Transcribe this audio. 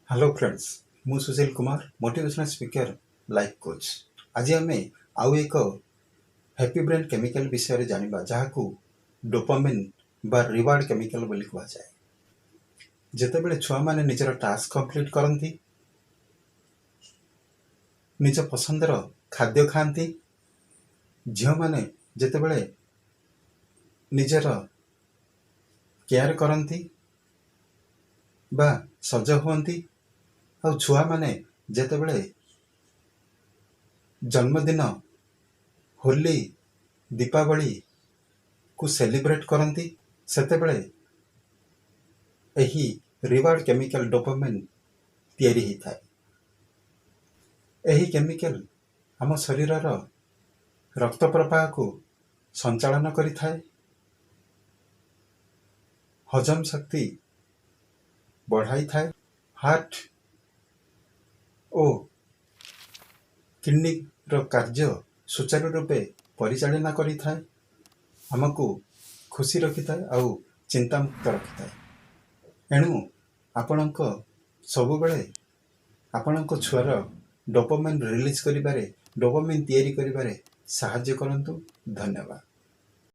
Hello friends, ମୁଁ Sushil Kumar, motivational speaker, life coach. ଆଜି ଆମେ ଆଉ ଏକ ହ୍ୟାପି ବ୍ରେନ୍ କେମିକାଲ ବିଷୟରେ ଜାଣିବା, ଯାହାକୁ ଡୋପାମିନ୍ ବା ରିୱାର୍ଡ କେମିକାଲ ବୋଲି କୁହାଯାଏ। ଯେତେବେଳେ ଛୁଆମାନେ ନିଜର ଟାସ୍କ କମ୍ପ୍ଲିଟ୍ କରନ୍ତି, ନିଜ ପସନ୍ଦର ଖାଦ୍ୟ ଖାଆନ୍ତି, ଝିଅମାନେ ଯେତେବେଳେ ନିଜର କେୟାର କରନ୍ତି ବା ସଜ ହୁଅନ୍ତି, ଆଉ ଛୁଆମାନେ ଯେତେବେଳେ ଜନ୍ମଦିନ, ହୋଲି, ଦୀପାବଳିକୁ ସେଲିବ୍ରେଟ୍ କରନ୍ତି, ସେତେବେଳେ ଏହି ରିୱାର୍ଡ କେମିକାଲ ଡୋପାମିନ୍ ତିଆରି ହେଇଥାଏ। ଏହି କେମିକାଲ ଆମ ଶରୀରର ରକ୍ତ ପ୍ରବାହକୁ ସଞ୍ଚାଳନ କରିଥାଏ, ହଜମ ଶକ୍ତି ବଢ଼ାଇଥାଏ, ହାର୍ଟ ଓ କିଡ଼ନୀର କାର୍ଯ୍ୟ ସୁଚାରୁ ରୂପେ ପରିଚାଳନା କରିଥାଏ, ଆମକୁ ଖୁସି ରଖିଥାଏ ଆଉ ଚିନ୍ତାମୁକ୍ତ ରଖିଥାଏ। ଏଣୁ ଆପଣଙ୍କ ସବୁବେଳେ ଆପଣଙ୍କ ଛୁଆର ଡୋପାମିନ୍ ରିଲିଜ୍ କରିବାରେ, ଡୋପାମିନ୍ ତିଆରି କରିବାରେ ସାହାଯ୍ୟ କରନ୍ତୁ। ଧନ୍ୟବାଦ।